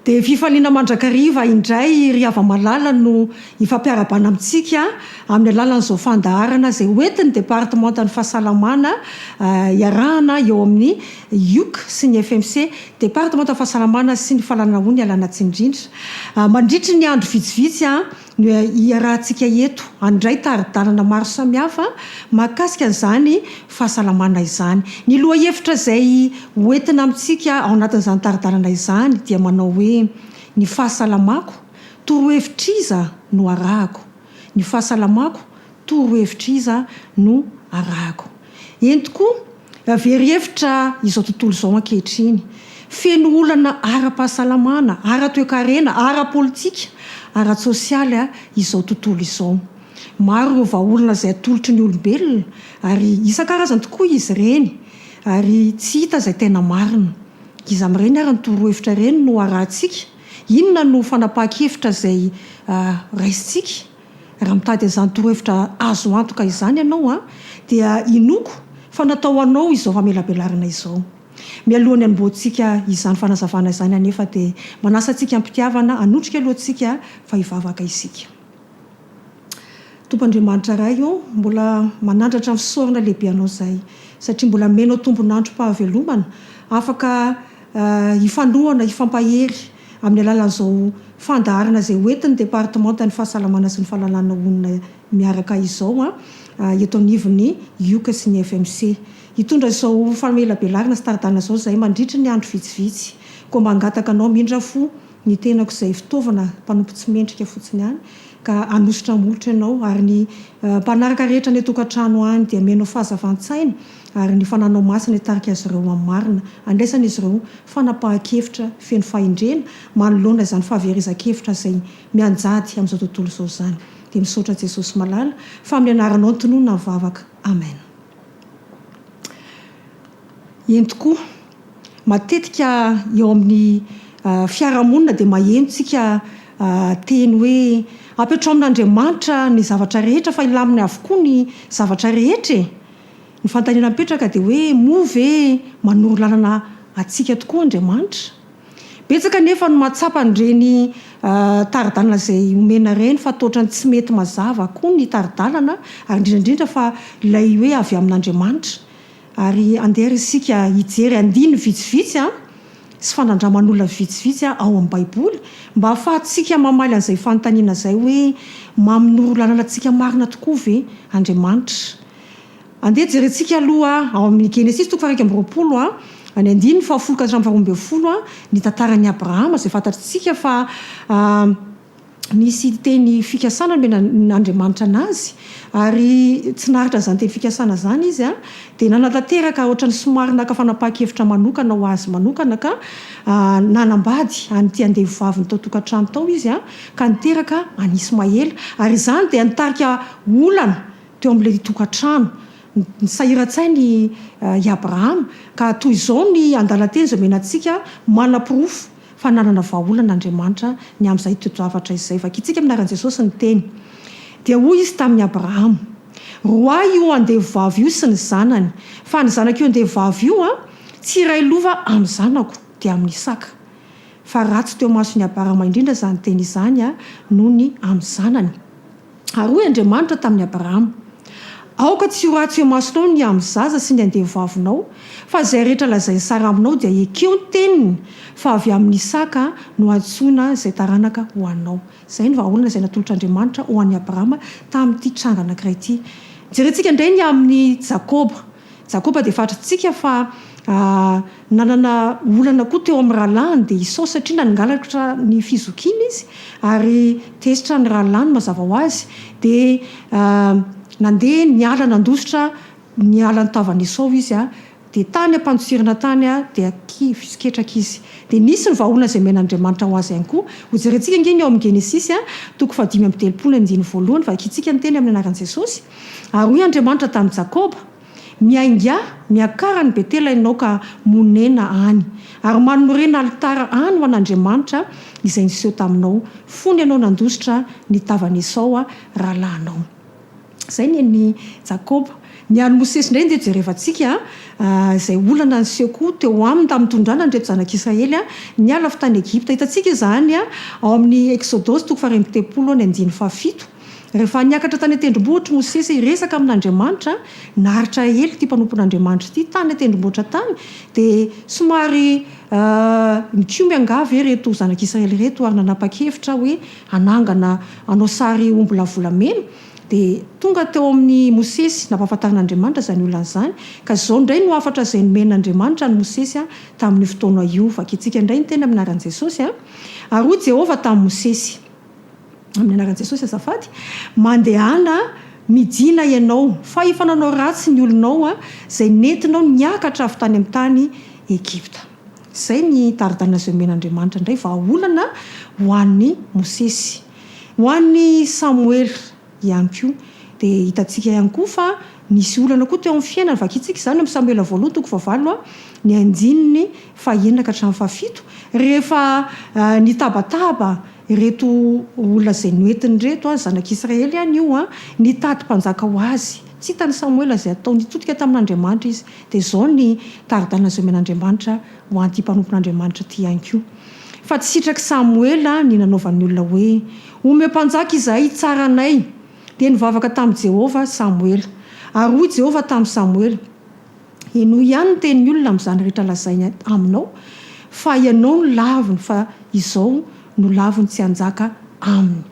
Dia fifaliana mandrakariva indray ry hava-malala no hifampiarahabana amintsika amin'ny alalan'izao fandaharana izay hoentin'ny Departemantan'ny Fahasalamana iarahana eo amin'ny IOC sy ny FMC, Departemantan'ny Fahasalamana sy ny Fahalalana Hono ialana tsiny indrindra. Mandritry ny andro vitsivitsy no iarahantsika eto handray tari-dalana maro samihafa mahakasika an'izany fahasalamana izany. Ny lohahevitra izay hoentina amintsika ao anatin'izany tari-dalana izany dia manao hoe, Ny fahasalamako, torohevitr'iza no arahako? Ny fahasalamako, torohevitr'iza no arahako? Eny tokoa, very hevitra izao tontolo izao ankehitriny. Feno olana ara-pahasalamana, ara-toekarena, ara-politika, ara-tsosialy izao tontolo izao. Maro ireo vahaolana izay atolotry ny olombelona ary isan-karazany tokoa izy ireny ary tsy hita izay tena marina. Iza amin'ireny ary ny torohevitra ireny no arahantsika? Inona no fanapahan-kevitra izay raisintsika? Raha mitady an'izany torohevitra azo antoka izany ianao dia inoako fa natao ho anao izao famelabelarana izao. Mialohan'ny hanombohantsika izany fanazavana izany anefa dia manasa antsika am-pitiavana hanotrika aloha antsika fa hivavaka isika. Tompo Andriamanitra Ray ô, mbola manandratra ny fisaorana lehibe Anao izahay satria mbola omenao tombon'androm-pahavelomana afaka hifanohana, hifampahery amin'ny alalan'izao fandaharana izay hoentin'ny Departemantan'ny Fahasalamana sy ny Fahalalana Honina miaraka izao eto anivon'ny IOC sy ny FMC. Hitondra izao famelabelarana sy tari-dalana izao izahay mandritry ny andro vitsivitsy. Koa mangataka Anao mindra fo ny tenako izay fitaovana mpanompo tsy mendrika fotsiny ihany ka hanosotra molotra ianao ary ny mpanaraka rehetra any an-tokantrano any dia amenao fahazavan-tsaina ary ny fananao masina hitarika azy ireo amin'ny marina handraisan'izy ireo fanapahan-kevitra feno fahendrena manoloana izany fahaverezan-kevitra izay mianjady amin'izao tontolo izao izany. Dia misaotra Jesosy malala fa amin'ny anaranao no tononina ny vavaka. Amen. Eny tokoa, matetika eo amin'ny fiarahamonina dia maheno tsika teny hoe apetrao amin'Andriamanitra ny zavatra rehetra fa hilamina avokoa ny zavatra rehetra e! Ny fanontaniana mipetraka dia hoe moa ve manoro lalana antsika tokoa Andriamanitra? Betsaka anefa no mahatsapa an'ireny tari-dalana izay omena ireny fa toa ohatran'ny tsy mety mazava koa ny tari-dalana ary indrindra indrindra fa ilay hoe avy amin'Andriamanitra. Ary andeha ary isika hijery andininy vitsivitsy sy fanandraman'olona vitsivitsy ao amin'ny Baiboly mba hahafahantsika mamaly an'izay fanontaniana izay hoe maminoro lalana antsika marina tokoa ve Andriamanitra? Andeha jerentsika aloha ao amin'ny Genesisy toko faha-21, ny andininy fahafolo ka hatramin'ny faharoambinifolo, ny tantaran'i Abrahama izay fantatsika fa nisy teny fikasana nomen'Andriamanitra anazy ary tsy naharitra an'izany teny fikasana izany izy dia nanatanteraka ohatran'ny somary naka fanapahan-kevitra manokana ho azy manokana ka nanambady an'ity andevovaviny tao an-tokantrano tao izy ka niteraka an'i Ismaela ary izany dia nitarika olana teo amin'ilay tokantrano. Nisahiran-tsaina i Abrahama ka toy izao ny andalan-teny izay omena antsika manaporofo fa nanana vahaolana Andriamanitra ny amin'izay toe-javatra izay. Vakintsika amin'ny anaran'i Jesosy ny teny. Dia hoy Izy tamin'i Abrahama, Roahy io andevovavy io sy ny zanany, fa ny zanak'io andevovavy io tsy hiray lova amin'ny zanako, dia amin'i Isaka. Fa ratsy teo imason'i Abarama indrindra izany teny izany noho ny amin'ny zanany. Ary hoy Andriamanitra tamin'i Abrahama, Aoka tsy ho ratsy eo imasonao ny amin'ny zaza sy ny andevovavinao, fa izay rehetra lazain'i Sara aminao dia ekeo ny teniny, fa avy amin'i Isaka no hantsoina izay taranaka ho anao. Izay no vahaolana izay natolotr'Andriamanitra ho an'i Abrahama tamin'ity tranga anankiray ity. Jerentsika indray ny amin'i Jakoba. Jakoba dia fantatsika fa nanana olana koa teo amin'ny rahalahiny dia Esao satria nangalatra ny fizokiany izy ary tezitra ny rahalahiny mazava ho azy dia nandeha niala nandositra niala ny tavan'i Esao izy dia tany am-pandosirana tany dia kivy sy ketraka izy dia nisy ny vahaolana izay omen'Andriamanitra ho azy ihany koa. Hojerentsika ange ny ao amin'ny Genesisy toko fahadimy amby telopolo andininy voalohany vakintsika ny teny amin'ny anaran'i Jesosy. Ary hoy Andriamanitra tamin'i Jakoba, Miaingà, miakara any Betela ianao ka monena any, ary manorena alitara any ho an'Andriamanitra izay niseho taminao, fony ianao nandositra ny tavan'i Esao rahalahinao. Izay ny an'i Jakoba. Ny an'i Mosesy indray ndeha jerevantsika izay olana niseho koa teo aminy tamin'ny nitondrana an'ireto zanak'Israely niala avy tany Egypta. Hitantsika izany ao amin'ny Eksodosy toko faha-31 ny andininy fahafito. Rehefa niakatra tany an-tendrombohitra Mosesy hiresaka amin'Andriamanitra, naharitra ela ity mpanompon'Andriamanitra ity tany an-tendrombohitra tany, dia somary nikomy angaha ve ireto zanak'Israely ireto ary nanapa-kevitra hoe hanangana hanao sary ombilahy volamena. Dia tonga teo amin'i Mosesy, nampahafantarin'Andriamanitra izany olana izany, ka izao indray no hafatra izay nomen'Andriamanitra an'i Mosesy tamin'io fotoana io. Vakintsika indray ny teny amin'ny anaran'i Jesosy. Ary hoy Jehovah tamin'i Mosesy, amin'ny anaran'i Jesosy azafady, Mandehana midina ianao, fa efa nanao ratsy ny olonao izay nentinao niakatra avy tany amin'ny tany Egypta. Izay ny tari-dalana izay omen'Andriamanitra indray, vahaolana ho an'i Mosesy. Ho an'i Samoela ihany koa, dia hitantsika ihany koa fa nisy olana koa teo amin'ny fiainany. Vakintsika izany amin'ny Samoela voalohany toko fahavalo ny andininy fahenina ka hatramin'ny fahafito, rehefa nitabataba ireto olona izay noentiny ireto, zanak'Israely ihany io, nitady mpanjaka ho azy. Tsy hitan'i Samoela izay atao, nitodika tamin'Andriamanitra izy. Dia izao ny tari-dalana izay omen'Andriamanitra ho an'ity mpanompon'Andriamanitra ity ihany koa. Fa tsy sitrak'i Samoela ny nanaovan'ny olona hoe, Omeo mpanjaka izahay hitsara anay. Dia nivavaka tamin'i Jehovah Samoela. Ary hoy Jehovah tamin'i Samoela, Henoy ihany ny tenin'ny olona amin'izany rehetra lazainy aminao, fa ianao no laviny, fa izao no laviny tsy hanjaka aminy.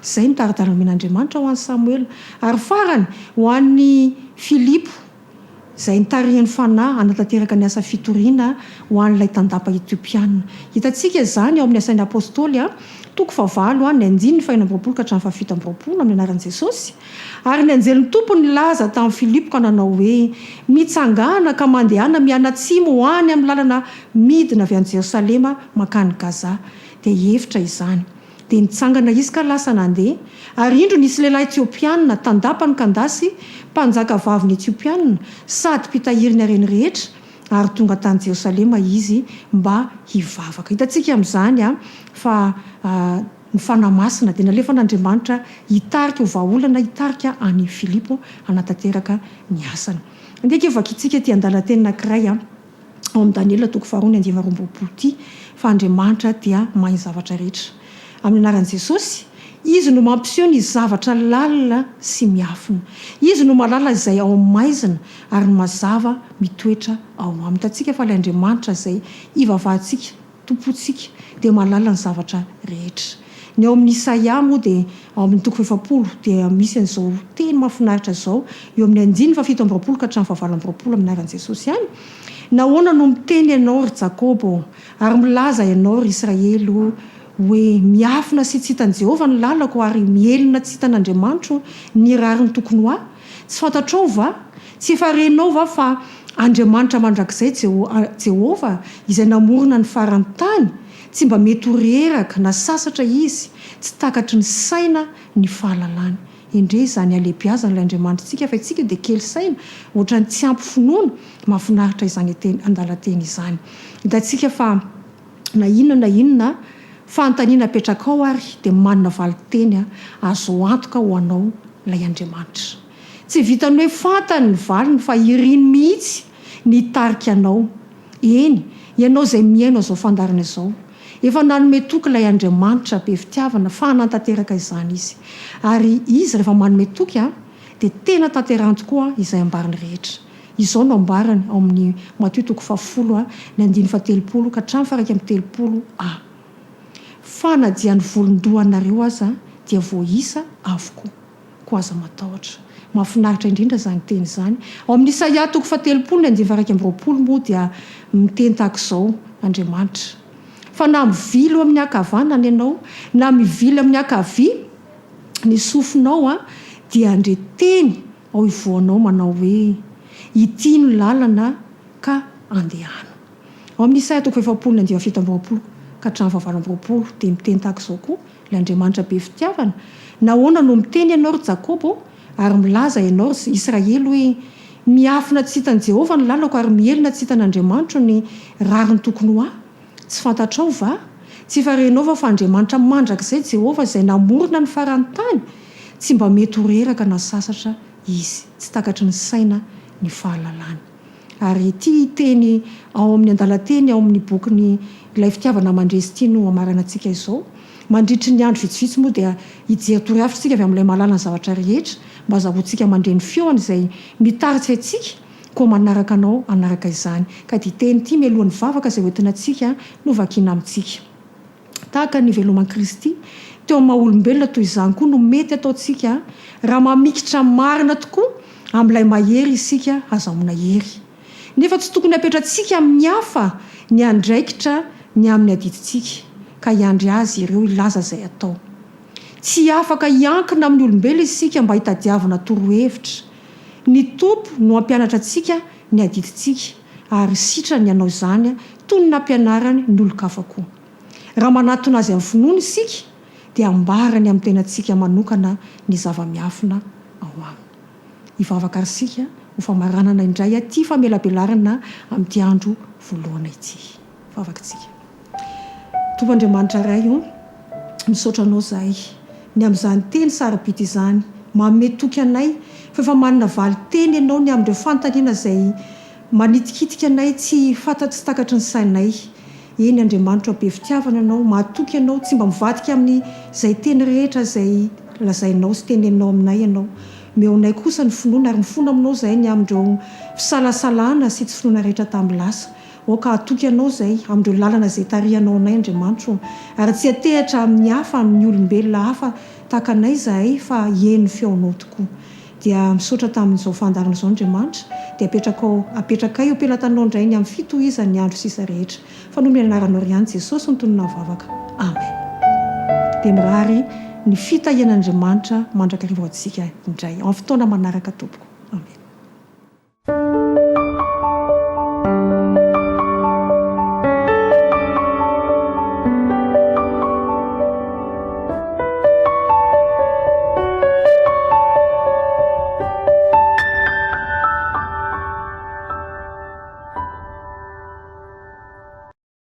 Izay no tari-dalana nomen'Andriamanitra ho an'i Samoela. Ary farany, ho an'i Filipo. izay nitarihan'ny Fanahy hanatanteraka ny asa fitoriana ho an'ilay tandapa Etiopiana. Hitantsika izany ao amin'ny Asan'ny Apostoly, toko fahavalo, ny andininy fahenina amby 20 ka hatramin'ny fahafito amby 20, amin'ny anaran'i Jesosy. Ary ny anjelin'ny Tompo nilaza tamin'i Filipo ka nanao hoe, Mitsangàna ka mandehana mianatsimo ho any amin'ny lalana midina avy any Jerosalema mankany Gaza. Dia efitra izany. Dia nitsangana izy ka lasa nandeha, ary indro nisy lehilahy Etiopiana, tandapan'i Kandasy, mpanjaka vavin'ny Etiopiana, sady mpitahiry ny hareny rehetra, ary tonga tany Jerosalema izy mba hivavaka. Hitantsika amin'izany fa ny Fanahy Masina dia nalefan'Andriamanitra hitarika ho vahaolana, hitarika an'i Filipo hanatanteraka ny asany. Andeha ange vakintsika ity andalan-teny anankiray. ao amin'ny Daniela toko faharoa ny andininy 22 ity fa Andriamanitra dia mahay ny zavatra rehetra. Amin'ny anaran'i Jesosy, Izy no mampiseho ny zavatra lalina sy miafina. Izy no mahalala izay ao amin'ny maizina ary ny mazava mitoetra ao aminy. Hitantsika fa ilay Andriamanitra izay ivavahantsika Tompontsika dia mahalala ny zavatra rehetra. Ny ao amin'ny Isaia moa dia ao amin'ny toko fahefapolo dia misy an'izao teny mahafinaritra izao eo amin'ny andininy fahafito amby 20 ka hatramin'ny fahavalo amby 20 amin'ny anaran'i Jesosy ihany, Nahoana no miteny ianao, ry Jakoba ô, ary milaza ianao, ry Israely ô, hoe, 'Miafina sy tsy hitan'i Jehovah ny lalako, ary mihelina tsy hitan'Andriamanitro ny rariny tokony ho ahy'? Tsy fantatrao va? Tsy efa renao va fa Andriamanitra mandrakizay Jehovah, izay namorona ny faran'ny tany, tsy mba mety ho reraka na sasatra Izy, tsy takatry ny saina ny fahalalany. Endrey izany halehibiazan'ilay Andriamanitritsika fa isika dia kely saina, ohatran'ny tsy ampy finoana, mahafinaritra izany andalan-teny izany. Hitantsika fa na inona na inona fanontaniana apetrakao ary dia manana valin-teny azo antoka ho anao ilay Andriamanitra. Tsy vitan'ny hoe fantany ny valiny fa iriny mihitsy ny hitarika anao. Eny, ianao izay mihaino an'izao fandaharana izao. Efa nanome toky ilay Andriamanitra be fitiavana fa hanatanteraka izany Izy. Ary Izy rehefa manome toky dia tena tanterahany tokoa izay ambarany rehetra. Izao no ambarany ao amin'ny Matio toko fahafolo ny andininy fahatelopolo ka hatramin'ny faha-31 a. Fa na dia ny volon-dohanareo aza dia voaisa avokoa. Koa aza matahotra. Mahafinaritra indrindra izany teny izany. Ao amin'ny Isaia toko fahatelopolo ny andininy faha-21 moa dia miteny tahaka izao Andriamanitra, Fa na mivily ho amin'ny ankavanana ianao, na mivily amin'ny ankavia ny sofinao, dia handre teny ao ivohonao manao hoe, Ity no lalana ka andehano. Ao amin'ny Isaia toko fahefapolo ny andininy fahafito amby 20 ka hatramin'ny fahavalo amby 20 dia miteny tahaka izao koa ilay Andriamanitra be fitiavana, Nahoana no miteny ianao, ry Jakoba ô, ary milaza ianao, ry Israely, hoe, Miafina tsy hitan'i Jehovah ny lalako ary mihelina tsy hitan'Andriamanitro ny rariny tokony ho ahy? Tsy fantatrao va? Tsy efa renao va fa Andriamanitra mandrakizay Jehovah izay namorona ny faran'ny tany? Tsy mba mety ho reraka na sasatra. Izy, tsy takatry ny saina ny fahalalany. Ary ity teny ao amin'ny andalan-teny ao amin'ny bokin'ny Ilay Fitiavana Mandresy ity no hamaranantsika izao. Mandritry ny andro vitsivitsy moa dia hijery torohevitra isika avy amin'ilay Mahalala ny zavatra rehetra mba hazahoantsika mandre ny feony izay mitarika antsika koa manaraka anao hanaraka izany. Ka ity teny ity mialohan'ny vavaka izay hoentina antsika no vakiana amintsika. Tahaka ny niveloman'i Kristy teo amin'ny maha-olombelona toy izany koa no mety ataontsika raha mamikitra marina tokoa amin'ilay Mahery isika hazahoana hery. Nefa tsy tokony hapetratsika amin'ny hafa ny andraikitra ny amin'ny adidintsika, ka hiandry azy ireo hilaza izay atao. Tsy afaka hiankina amin'ny olombelona isika mba hitadiavana torohevitra. Ny Tompo no hampianatra antsika ny adidintsika, ary sitrany hanao izany toy ny nampianarany ny olon-kafa koa. Raha manatona Azy amin'ny finoana isika, dia ambarany amin'ny tenantsika manokana ny zava-miafina ao Aminy. Hivavaka àry isika ho famaranana indray ity famelabelarana amin'ity andro voalohana ity. Vavaka isika. Tompo Andriamanitra Ray o, misaotra Anao izahay ny amin'izany teny sarobidy izany. Manome toky anay fa efa manana valin-teny Ianao ny amin'ireo fanontaniana izay Manitikitika anay tsy fantatry tsy takatry ny sainay. Eny Andriamanitra be fitiavana Ianao, mahatoky Ianao, tsy mba mivadika amin'ny izay teny rehetra izay lazainao sy teneninao aminay Ianao. Omeo anay kosa ny finoana ary mifona aminao izahay ny amin'ireo fisalasalana sy tsy finoana rehetra tamin'ny lasa. Aoka hatoky Anao izahay amin'ireo lalana izay tarihanao anay Andriamanitra o, ary tsy hiantehatra amin'ny hafa, amin'ny olombelona hafa tahaka anay izahay fa hihaino ny feonao tokoa. Dia misaotra tamin'izao fandaharana izao Andriamanitra, dia apetrakao, apetrakay eo am-pelatanao indray ny amin'ny fitohizan'ny andro sisa rehetra. Fa noho ny anaranao ihany Jesosy no tononao vavaka. Amen. Dia mirary ny fitahian'Andriamanitra mandrakariva ho antsika indray amin'ny fotoana manaraka tompoko. Amen.